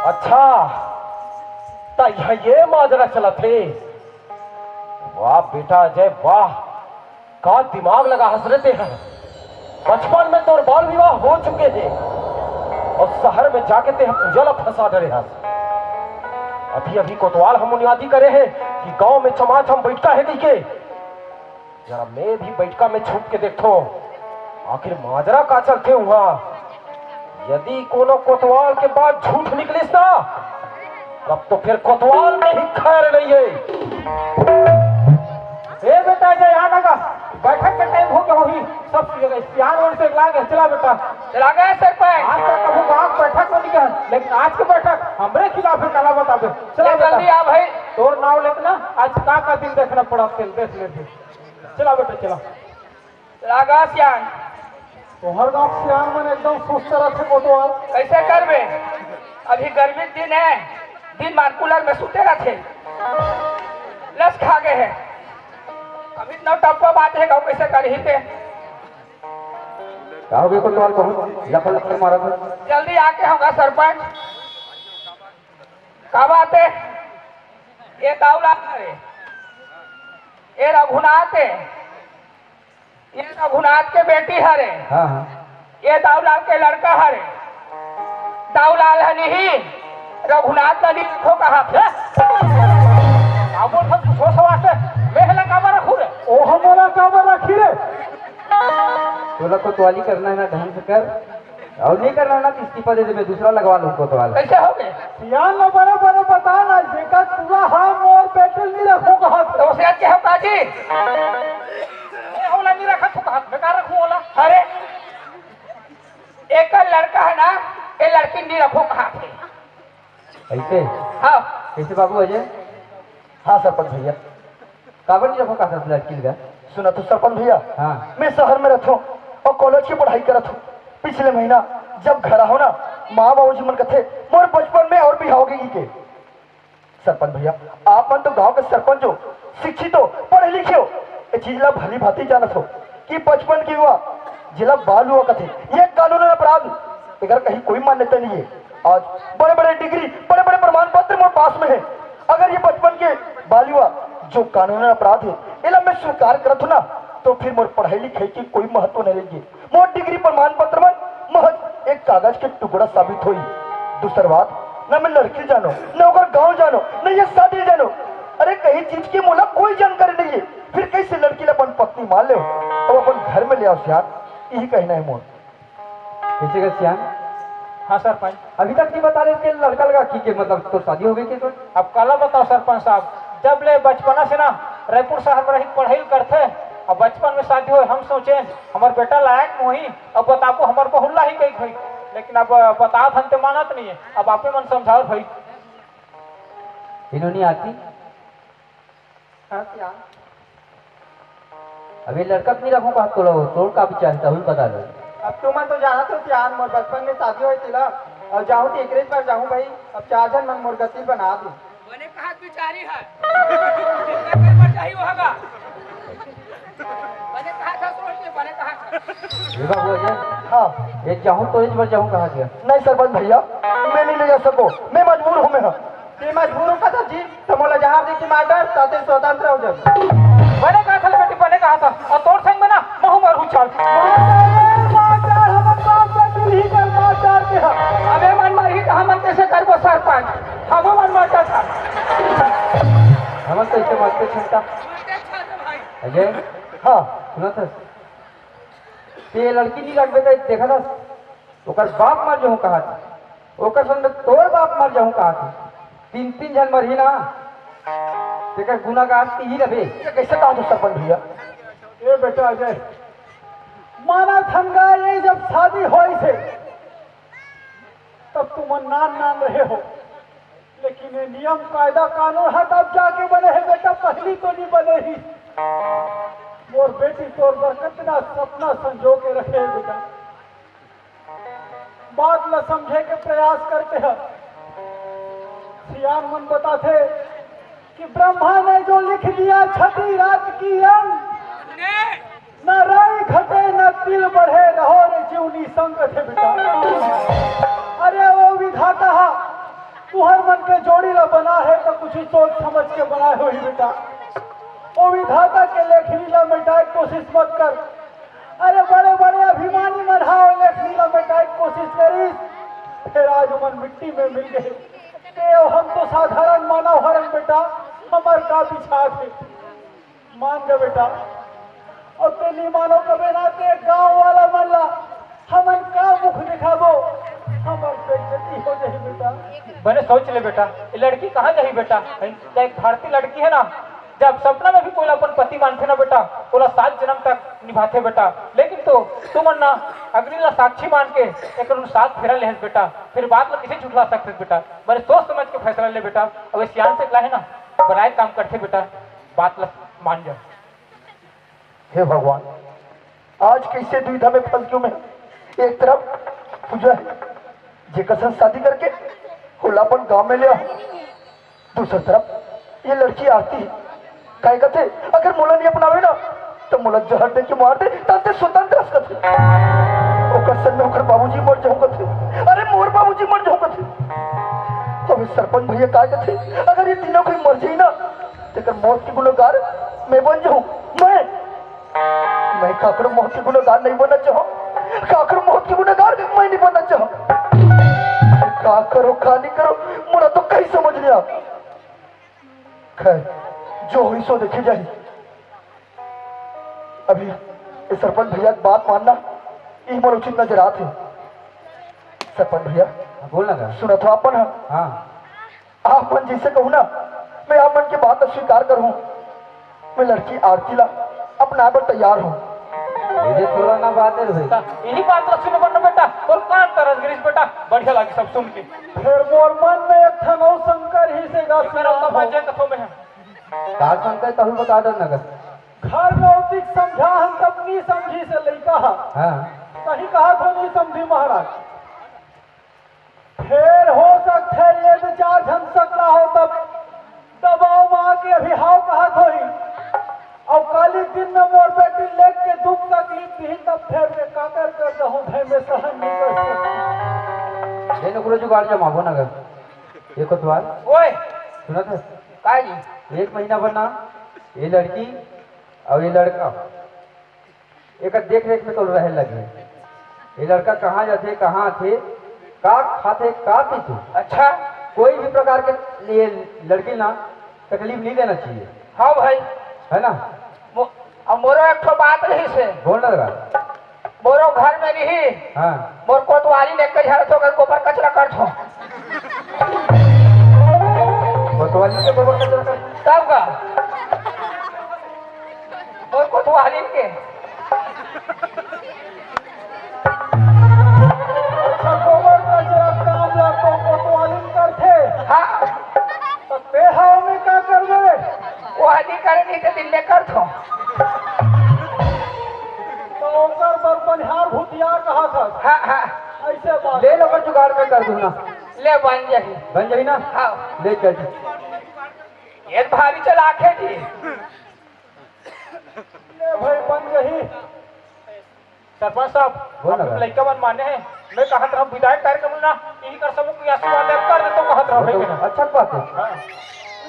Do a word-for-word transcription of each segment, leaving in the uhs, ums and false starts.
अच्छा, त इहाँ ये माजरा चलत हे। वाह बेटा अजय, वाह, का दिमाग लगा हस रे तें ह। बचपन में तोर बाल विवाह हो चुके हे अउ शहर में जाके तें ह पूजा ला फंसा डरे हस। अभी अभी कोतवाल ह मुनियादी करे हे कि गांव में चमाचम बइठका हे कहिके। जरा मैं भी बइठका में छुप के देखथों, आखिर माजरा का चलथे उहाँ। यदि कोनो कोतवाल के बात झूठ निकलिस ना, तब तो फिर कोतवाल में ही खैर नइ हे। ए बेटा, जा यहाँ लगा, बइठक के टाइम हो गया होही, सब सियान मन से लागे, चला बेटा। चला गए सरपंच। आज तक कभू गाँव के बइठक नइ गए, लेकिन आज के बइठक हमरे खिलाफ हे, काला बताबे। चला ले बेटा। जल्दी आ भाई। तोर नाव लेके ना, आज का का दिन देखना पड़ा, तेल देख ले। चला बेटा, चला। चला गा सियान। तोहर गाँव के सियान मन एकदम सुस्त रथे कोतवाल। कइसे करबे? अभी गर्मी के दिन हे, दिन भर कूलर में सुते रथे। लस खा गए हे। अभी नौ टप्पा बात हे, गाँव कइसे करही तें? का हो गे कोतवाल, बहुत लफर लफर मारत हे। जल्दी आके होगा सरपंच। का बात हे? ये दाऊलाल हरे, ये रघुनाथ हे, ये रघुनाथ के बेटी हरे, हाँ, हाँ। ये दाऊलाल के लड़का हरे। दाऊलाल ह नहीं, रघुनाथ ल नहीं रखो कहा थे। का बोलथस तू सोच सवाल से? मैं हला काबर रखूँ रे? ओह मोला काबर रखी रे? तोला कोतवाली करना हे ना, ढंग से कर, अउ नइ करना हे ना, तो इस्तीफा दे दे, मैं दूसरा लगवा लूँ कोतवाल। कइसे हो गे? सियान ला बड़े बड़े बता ना, जेकर टूरा हा मोर बेटी ल नइ रखो कहा। तो उसे आज के हो काजी? ए, ओला नइ रखा तू कहा, मैं का रखूँ ओला? अरे, एकर लड़का हे ना, ये लड़की नइ रखो कहा थे। अइसे? हाँ। कइसे बाबू अजय? हाँ सरपंच भइया। काबर नइ रखो कहा थे लड़की ल? सुना तो सरपंच भइया, हाँ। मैं शहर में रहिथों अउ कॉलेज के पढ़ाई करत हों। पिछले महीना जब घर आहों ना, माँ बाबूजी मन कथे, "मोर बचपन में अउ बिहाव होगे" कहिके। सरपंच भइया, आप मन तो गाँव के सरपंच हो, शिक्षित हो, पढ़े लिखे हो, ये चीज ला भली भांति जानत हो कि बचपन के विवाह, जेला बाल विवाह कथे, ये कानूनन अपराध, एकर कहीं कोई मान्यता नइ हे। आज बड़े-बड़े डिग्री, बड़े-बड़े प्रमाण पत्र मोर पास में हे। अगर ये बचपन के बाल विवाह जो कानूनन अपराध हे, एला मैं स्वीकार करत हों ना, तो फिर मोर पढ़ाई लिखाई के कोई महत्व नइ रहिगे। मोर डिग्री प्रमाण पत्र मन महज एक कागज के टुकड़ा साबित होही। दूसर बात, न मैं लड़की ल जानों, न ओकर गांव जानों, न ये शादी ल जानों। अरे, कहीं चीज के मोला कोई जानकारी नइ हे, फिर कइसे लड़की ल अपन पत्नी मान लेवों अउ अपन घर में ले आवों सियान, यही कहना हे मोर। कइसे गा सियान? हाँ सरपंच। अभी तक नइ बता रहे कि लड़का लगा की के, मतलब, तोर शादी हो गे के तो? अब काला बताओं सरपंच साहब, जब ले बचपना से ना रायपुर शहर में रही पढ़ाई करथे, अब बचपन में शादी होय, हम सोचेन हमर बेटा लायक में होही, अब बताबो हमर बहू ल लाही कहिके होही, लेकिन अब बतावत हन ते मानत नइ हे, अब आपे मन समझाओ भाई। इन्होंने आती हाँ, सियान। अबे लड़का तो नइ रखों कहा तोला, तोर का विचार हे, तहूँ बता दे। अब तुमन तो जानत हो सियान, मोर बचपन में शादी होय तेला, अउ जाहूँ तो एकरे बर जाहूँ भाई, अब चार झन मन मोर गति बना दे। बने कहा बिचारी हे, एकर बर जाही होगा। बने कहा था सोच ले, बने कहा था। ये बाबू अजय, हाँ। ये जाहूँ तो इस बार जाहूँ कहा गया। नहीं सरपंच भइया, मैं नइ ले जा सकों, मैं मजबूर हों मैं। ते मजबूर हो कथा जी, त मोला जहर दे के मार डार, ताते स्वतंत्र हो जाबे। बने कहा था बेटी, बने कहा था। अउ तोर संग में ना, महूँ मरहूँ चल। मार डार, मार डार, हमर बाप का दिल ही कर मार डार के हम। अबे मन मरही त हमन कइसे करबो सरपंच? हमो मन मर जात हन। हमन कइसे मरते छंटा? अजय, हाँ। सुनत हस? ते लड़की नइ रखबे त देखत हस? ओकर बाप मर जाहूँ कहा थे, ओकर संग तोर बाप मर जाहूँ कहा थे। तीन तीन झन मरही ना, तेकर गुनागार तिही रबे। ये कइसे कहा तू सरपंच भइया? ए बेटा अजय, मानत हन गा ये जब शादी होइस हे, तब तुमन नान नान रहे हो, लेकिन ये नियम कायदा कानून ह तब जाके बने हे बेटा, पहिली तो नइ बने ही। मोर बेटी तोर बर कतना सपना संजो के रखे हे बेटा। बात ल समझे के प्रयास करते हैं। सियान मन बताथे कि ब्रह्मा ने जो लिख दिया छठी रात की अंग, न राई घटे न तिल बढ़े, रहो रे जीवनी संग थे बेटा। अरे वो विधाता हा, तुहर मन के जोड़ी ला बना है तो कुछ सोच समझ के बनाए होही बेटा। ओ विधाता के लेखनी ला मिटाए के कोशिश मत कर। अरे बड़े बड़े अभिमानी मन हा ओ लेखनी ला मिटाए के कोशिश करिस, फिर आज ओमन मिट्टी में मिल गए। ते अउ हम तो साधारण मानव हरन बेटा, हमर का बिछात हे। मान जा बेटा, अउ ते नहीं मानो कबे ना ते गांव वाला मन ला हमन का मुख दिखाबो, हमर बेइज्जती हो जाही बेटा। बने सोच ले बेटा, ये लड़की कहाँ जाही बेटा? हैं? या एक भारतीय लड़की है ना, जब सपना में भी कोई ला अपन पति मानथे ना बेटा, ओला सात जन्म तक निभाथे बेटा। लेकिन तो तुमन ना अग्नि ला साक्षी मान के एकर सात फेरा लेहस बेटा, फिर बात ला किसे झुठला सकथे बेटा? बने सोच समझ के फैसला ले बेटा। अब ये सियान से ला है ना, बलाय काम करथे बेटा, बात ला मान जा। हे भगवान, आज कैसे दुविधा में फंस गयो मैं। एक तरफ पूजा है, जेकर संग शादी करके ओला अपन गांव में ले आ, दूसर तरफ ये लड़की आरती है, काय कथे, अगर मोला नहीं अपनावे ना, तो मोला जहर दे के मार दे, तब ते स्वतंत्र हस कथे। ओकर संग में ओकर बाबूजी मर जाहूं कथे। अरे मोर बाबूजी मर जाहूं कथे। अब सरपंच भैया काय कथे, अगर ये तीनों कोई मर जाई ना, तेकर मौत के गुनहगार मैं बन जाहूं। मैं, मैं काकरो मौत के गुनहगार नहीं बनना चाहूं। काकरो मौत के गुनहगार मैं नहीं बनना चाहूं। का करो, का नहीं करो, मोला तो कहीं समझ नहीं आ। खैर, जो होही सो देखे जाही। अभी ये सरपंच भैया की बात मानना, ये मोला उचित नजर आत हे। सरपंच भैया, हाँ, बोल ना गा। सुनत हो आप मन ह? हाँ। आप मन जैसे कहू ना, मैं आप मन के बात ला स्वीकार करहूँ। मैं लड़की आरती ला अपनाए बर तैयार हूँ। ये थोड़ा ना बात है भाई। यही बात ला सुने बर ना बेटा, तोर कान तरस गिरिस बेटा, बढ़िया लागे सब सुन के। फिर मोर मन में एक ठन अउ शंका रहिस हे गा, एकर अउ सुना कमा हो। जे कथो में है। का शंका है, तहु बता दे नगर। घर में ओतिक समझा हन, तब नी समझिस हे लइका ह। हाँ। सही कहत हो, नी समझी महाराज। फेर हो सकथे ये दू चार झन सकला हो, तब दबाव म आके अभी हाव कहत होही। अउ काली दिन में मोर बेटी लेख के दुख तकलीफ दिही, तब फेर मैं काकर कर दहूं, भाई मैं सहन नहीं कर सकती। ले नकुरो जुगाड़ जमाबो ना कर। ये कोतवाल। ओए। सुनत है? का जी? एक महीना भर ना, ये लड़की अउ ये लड़का एकर देख रेख में तो रहे लगे। ये लड़का कहाँ जाथे, कहाँ आथे, का खाथे, का पीथे। अच्छा। कोई भी प्रकार के लिए लड़की ना तकलीफ नहीं देना चाहिए। हाँ भाई। है ना? मो-, अब मोरो एक ठो बात रहिस हे। बोल ना लगा। मोरो घर में रही। हाँ। मोर कोतवाली लेके झाड़त हो, गोबर कचरा करत हो। कोतवाली के गोबर कचरा कर। तब का? मोर कोतवालिन के। अच्छा, गोबर कचरा काम ला तो कोतवालिन करथे। हाँ। तो ते हा ओमे का करबे? वो हदी करे नहीं तो दिल्ले करथो। तो ओकर बर बनिहार भूतिया कहा था। हाँ, हाँ। ऐसे बात। ले लो, मैं जुगाड़ में कर दूँ ना। ले बन जाही। बन जाही ना? हाँ। ले चल। ये भारी चालाक हे जी। ले भाई, बन जाही। सरपंच साहब, बोल ना आप भाई। लइका मन माने हे, मैं कहत रहूं विदाई कार्यक्रम ना, इही कर सबो कोई आशीर्वाद दे कर दे तो कहत रहूं, वो तो भाई ना। अच्छा बात है। हाँ।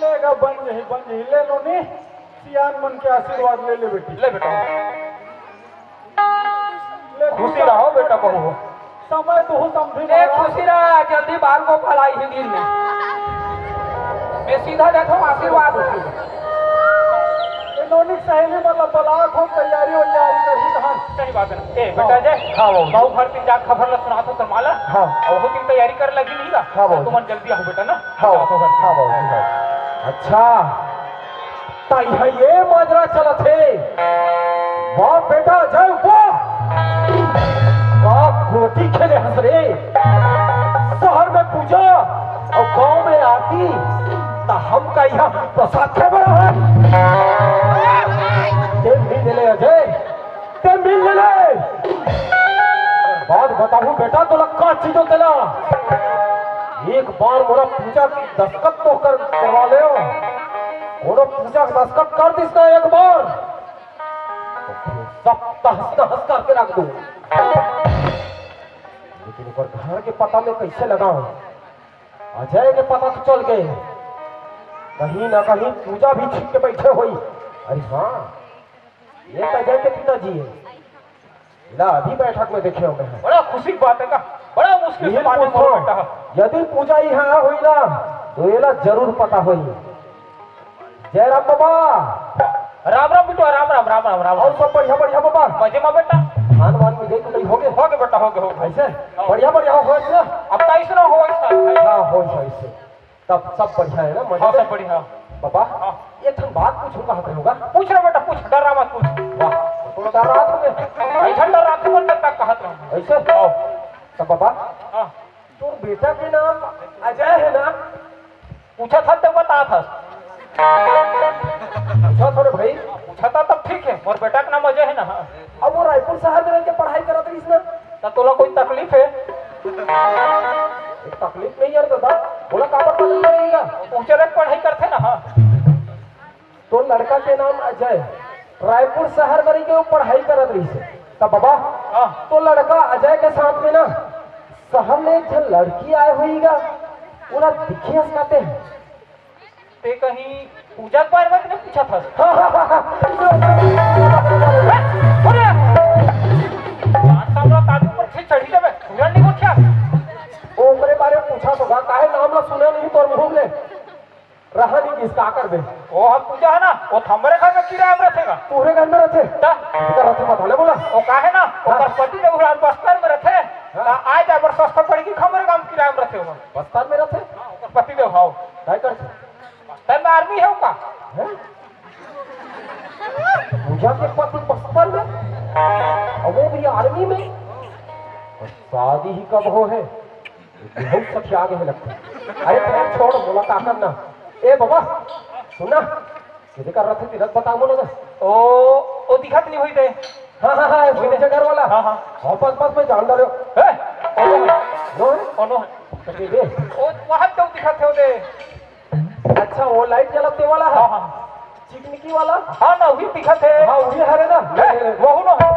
ले गा, बन जाही, बन जाही, ले नोनी, सियान मन के आशीर्वाद ले ले बेटी। ले बेटा। ले खुशी बेटा। रहो बेटा, बहू हो। समय तो हो समझी ए, महाराज। खुशी रहा, जल्दी बाल गोपाल आई ही दिन में। मैं सीधा जाता हूँ आशीर्वाद। ए, नोनी सहेली मतलब बलाक हो, तैयारी वैयारी करही तहन। सही बात है ना। ए, बेटा जय। हाँ, बाबू। बाबू घर तीन जाके खबर ला सुना तो माला। हाँ। और वो दिन तैयारी कर लगी नहीं ना। हाँ, बाबू। तुमन जल्दी आओ बेटा ना। हाँ, जाओ घर। हाँ, बाबू जी, हाँ। अच्छा। त इहाँ ये माजरा चलत हे। वाह बेटा, जय वाह। का गोटी खेले हस रे। शहर में पूजा अउ गांव में आरती, त हम का इहाँ प्रसाद खाए बर आए? ते मिल ले अजय, ते मिल ले। बात बताहूं बेटा, तोला का चीजो तेला। एक बार मोला पूजा के दस्तखत तो कर, करवा ले। कोनो पूजा के दस्तखत कर दिस ना एक बार, तो फिर सब तहस नहस करके रख दूं। लेकिन ओकर घर के पता में कैसे लगाऊं? अजय के पता तो चल गए, कहीं ना कहीं पूजा भी छिप के बैठे होई। अरे हाँ, ये तो अजय के पिताजी है। ला, अभी बैठक में देखे हो मैं। बड़ा खुशी की बात है का? बड़ा मुश्किल से यही माने पूछो। मोर बेटा। यदि पूजा यहाँ होई ना, तो एला जरूर पता होई। जय राम बाबा। राम राम बिटुआ, राम राम, राम राम, राम और राम। सब बढ़िया, बढ़िया बाबा। मजे में बेटा। खान वान में गई तो नहीं होगे? होगे बेटा, होगे, होगे। ऐसे? हाँ। बढ़िया, बढ़िया हो, हो ऐसे? अब तो ऐसे ना हो, ऐसा। हाँ, हो ऐसा, ऐसे। तब सब बढ़िया है ना, मजे हाँ, में? सब बढ़िया। बाबा, हाँ। एक ठन बात पूछूं, कहा करूंगा। पूछ रे बेटा, पूछ, डरा मत, पूछ। वाह, थोड़ा डर रहा था मैं। ऐसा डर रहा था, मैं तब तक कहत रहा। ऐसे? हाँ। तब बाबा, हाँ। तोर बेटा के नाम अजय है ना? पूछा था तो बता था। पूछा था रे भाई। पूछा था तब ठीक है, मोर बेटा के नाम अजय है ना? हाँ। अब वो रायपुर शहर में रह के पढ़ाई करत रहिस ना? त तोला कोई तकलीफ है? एक तकलीफ नहीं यार दादा, बोला काबर तकलीफ नहीं है? पहुंचे रह पढ़ाई करथे ना, हाँ। तो लड़का के नाम अजय, रायपुर शहर में रह के वो पढ़ाई करत रहिस है। तब बाबा, हाँ। तो लड़का अजय के साथ में ना शहर में एक झन लड़की आए हुई गा, ओला दिखे हस कहते हैं। ते कहीं पूजा के बारे में तो नहीं पूछा था? हाँ, हाँ, हाँ, हाँ। अरे! यार, सामला कानून पर से चढ़ी जावे, पूरा नहीं उठा। ओकरे बारे में पूछा तो गा, काहे नाम ला सुने नहीं तोर मुंह ले? रहा नहीं किस का करबे? वो हम पूजा है ना, वो हमरे घर में किराया में रखेगा। तोरे घर में रखे? ता? इधर रखे मत, हले बोला। वो काहे ना, हाँ। ओकर पति देव उड़ान बस्तर में रखे। हाँ। ता आ जा, बर सस्ता पड़ेगी, हमरे गांव किराया में रखे हो। बस्तर में रखे? हाँ, ओकर पति देव, हाँ। काय कर? बस्तर में आर्मी है का? हैं? पूजा के पति बस्तर में? और वो भी आर्मी में? और शादी ही कब हो है? बहुत सठिया गए लगता है। अरे, तेरा छोड़, बोला का करना। ए बाबा, सुना, किधर कर रहा था, तिलक बता बोलो ना। ओ, ओ दिखत नहीं हुई दे। हाँ, हाँ, हाँ, वही दे। सोचे घर वाला। हाँ, हाँ। हाँ, बस, बस, मैं जान रहे हो। ए, ओ नो है? ओ नो है। तो दे दे। ओ, वहाँ तो दिखत है, ओ दे। अच्छा, वो लाइट जलते वाला है? हाँ, हाँ। चिकमिकी वाला? हाँ ना, वही दिखत है। हाँ, वही हरे ना। ए, वहू नो है।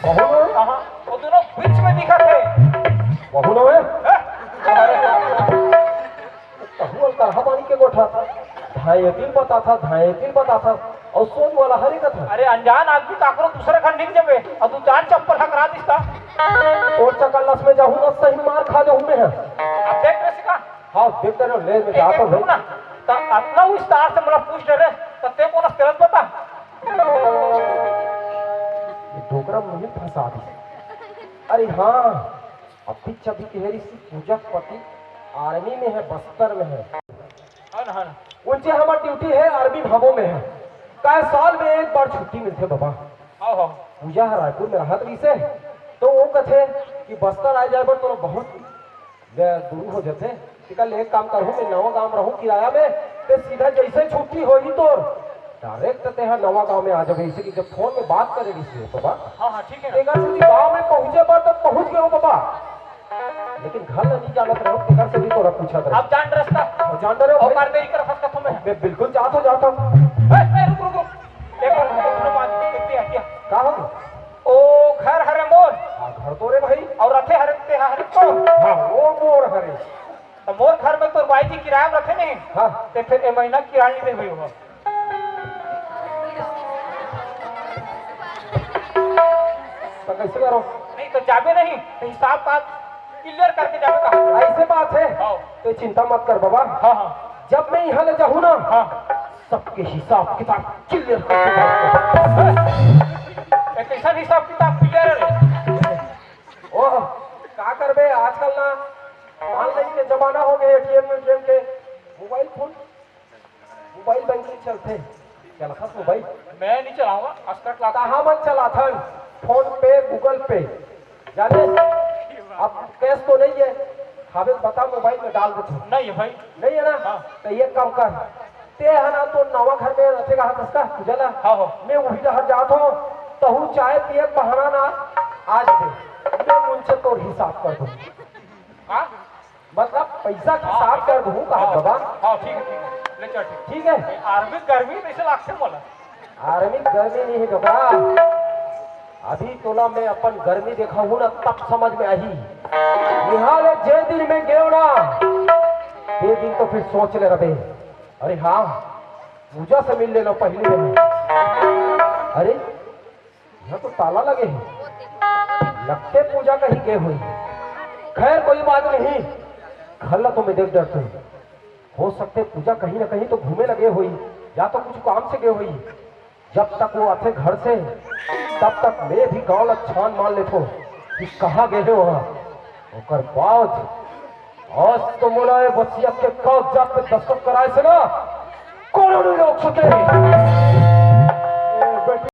वहू नो है? हाँ, हाँ। वो दोनों बीच में दिखत है। वहू नो है? ए, अरे। कहू अउ करहा बानी के गोठा। धाए दिल बता था, धाए दिल बता था। और सोच वाला हरे का था। अरे अनजान आदमी काकरो दूसरे घर निक जबे और तू जान चप्पल हकरा दिस ता। तोर चकल्लस में जाहूँ ना सही मार खा जाहूँ मैं। अब देख रहे का? हाँ, देख रहे हो, ले में एक, जाता एक हूँ। रुक ना। त अतना विस्तार से मोला पूछ डरे, त ते कोन तेरत बता? ये डोकरा मुझे फंसा दी। अरे हाँ, अभी चबी कह रही थी, पूजा के पति आर्मी में है, बस्तर में है। हाँ ना, हाँ ना। उनसे हमार ड्यूटी है, आर्मी भावों में है। काय साल में एक बार छुट्टी मिलथे बाबा। हाँ, हाँ। पूजा ह रायपुर में रहत रहिसे, तो वो कथे कि बस्तर आ जाए बर तोला बहुत दूर हो जाथे। तेकर ले एक काम करहूँ, मैं नवा गांव रहूँ किराया में, ते सीधा जैसे छुट्टी होही तोर, डायरेक्ट तेहा नवा गांव में आ जाबे। इसे कि जब फोन में बात करे रहिसे बाबा, हाँ, हाँ, ठीक है ना। तेकर सेती गांव में पहुंचे बर तो पहुंच गए हो बाबा, लेकिन घर ला नहीं जानत रहो, तेकर सेती तोरा पूछत रहे। आप जान रस्ता? हाँ, जान रहे हो और भाई। मार देरी कर फंस कथो मैं। मैं बिल्कुल जात हो, जात हो। ए, ए, रुक, रुक, रुक। एक बार, एक बार मान, एक बार, एक बार। का हो? ओ घर हरे मोर। हाँ, घर तो रे भाई। और रथे हरे ते हरे तो। हाँ, वो मोर हरे। तो मोर घर में तो बाई जी किराया में रथे नहीं। हाँ। ते फिर ए महीना किराया नहीं दे भाई होगा। तो कैसे करो? नहीं तो जाबे नहीं, तो हिसाब बात क्लियर करके जाबे कहा। ऐसे बात है? हाँ। तो चिंता मत कर बाबा। हाँ, हाँ। जब मैं यहाँ ले जाहूँ ना, हाँ। सबके हिसाब किताब क्लियर करके जाऊंगा। ए, कैसन हिसाब किताब क्लियर है रे? ओ, का करबे, आजकल ना ऑनलाइन के जमाना हो गए, एटीएम वेटीएम के, मोबाइल फोन, मोबाइल बैंकिंग चलथे। चलाथस मोबाइल? मैं नहीं चलाऊंगा, अस्कट लाता। कहाँ मन चलाथन? फोन पे, गूगल पे, जाने? अब कैश तो नहीं है, खावे बता, मोबाइल में डाल देथन। नहीं है भाई। नहीं है ना? हाँ। तो ये काम कर, ते है ना, तो नवा घर में रथे कहा कसका पूजा ला। हाँ, हाँ। मैं वही डहर जात हूँ, तहू चाय पिए बहाना ना आज दे, मैं उनसे तोर हिसाब कर दूँ। हाँ? मतलब पैसा के हिसाब कर दूँ कहा हाँ, बाबा। हाँ, ठीक है, ठीक है। ले चल, ठीक। ठीक है? आर्मी गर्मी में ऐसे लागथे मोला। आर्मी गर्मी नहीं है डोकरा। अभी तोला मैं अपन गर्मी देखाहूँ ना, तब समझ में आही। यहाँ ले जे दिन में गेव ना, तो फिर सोच ले रबे। अरे हाँ, पूजा से मिल लेना पहले। अरे, यहाँ तो ताला लगे है, लगथे पूजा कहीं गे होही। खैर, कोई बात नहीं, घर ला तो मैं देख डरथों। हो सकथे पूजा कहीं ना कहीं तो घूमे लगे होही, या तो कुछ काम से गे होही। जब तक वो आथे घर से, तब तक मैं भी गांव ला छान मार लेथों कि कहाँ गे हे वहाँ। ओकर बाद आज तो मोला ए वसीयत के कागजात पे दस्तखत कराए से ना कोनो नहीं रोक सके।